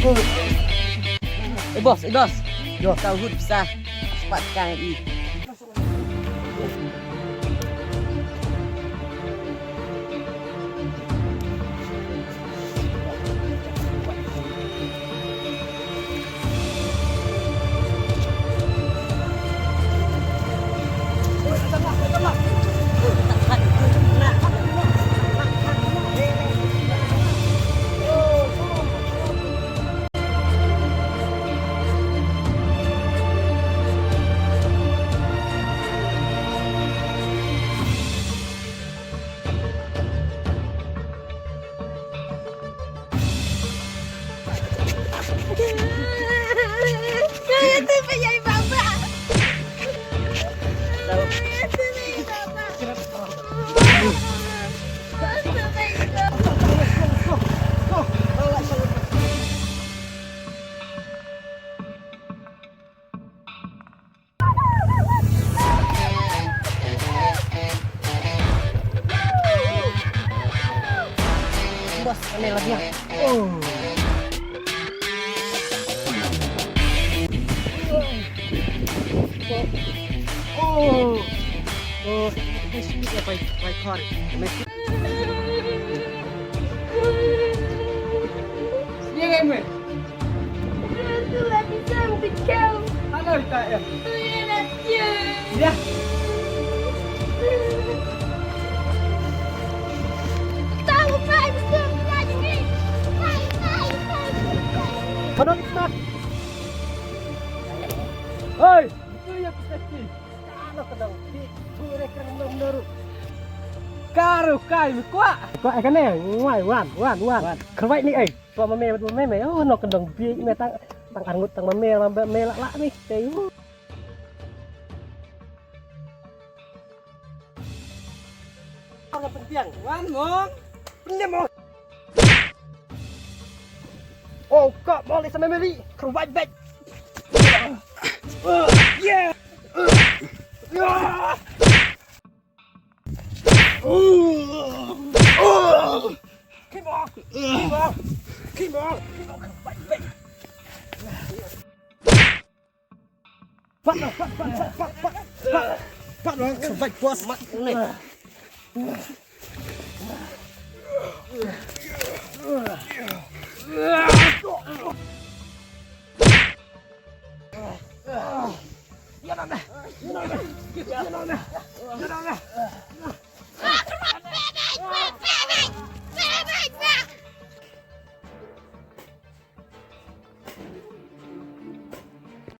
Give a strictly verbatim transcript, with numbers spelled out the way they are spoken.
Eh, bos, eh, bos. Yo. Tau hut pisa. Sepat kang i. Bos, kane lagi ya. Oh. Oh. Oh, this is a bike, bike car. Sini, Mei. Halo, ita em. Ya. Halo, ita. Hei, itu ya pisa ki. Halo, kedang. Di, bu, rek, rek, rek, rek. Karu kai mi kwah. Kwah, eh, kane. Wai, wan, wan, wan. Wan. Kawai ni, eh. Kwah mame, mame, mame. Oh, no kedang bi me tang, tang arngut tang mame, mame, mame lak lak ni. Tei. Wan pyntiang, wan mong. Pyntiang mong. Oh, kok mong ni sama meli. Kawai bet. Yeah. Yeah. Keep on! Keep on! Keep on! Keep on! Pat, pat, pat. Pat, pat, pat. Pat, pat, pat, pat. Pat, pat, pat, pat. Pat, pat, pat, pat.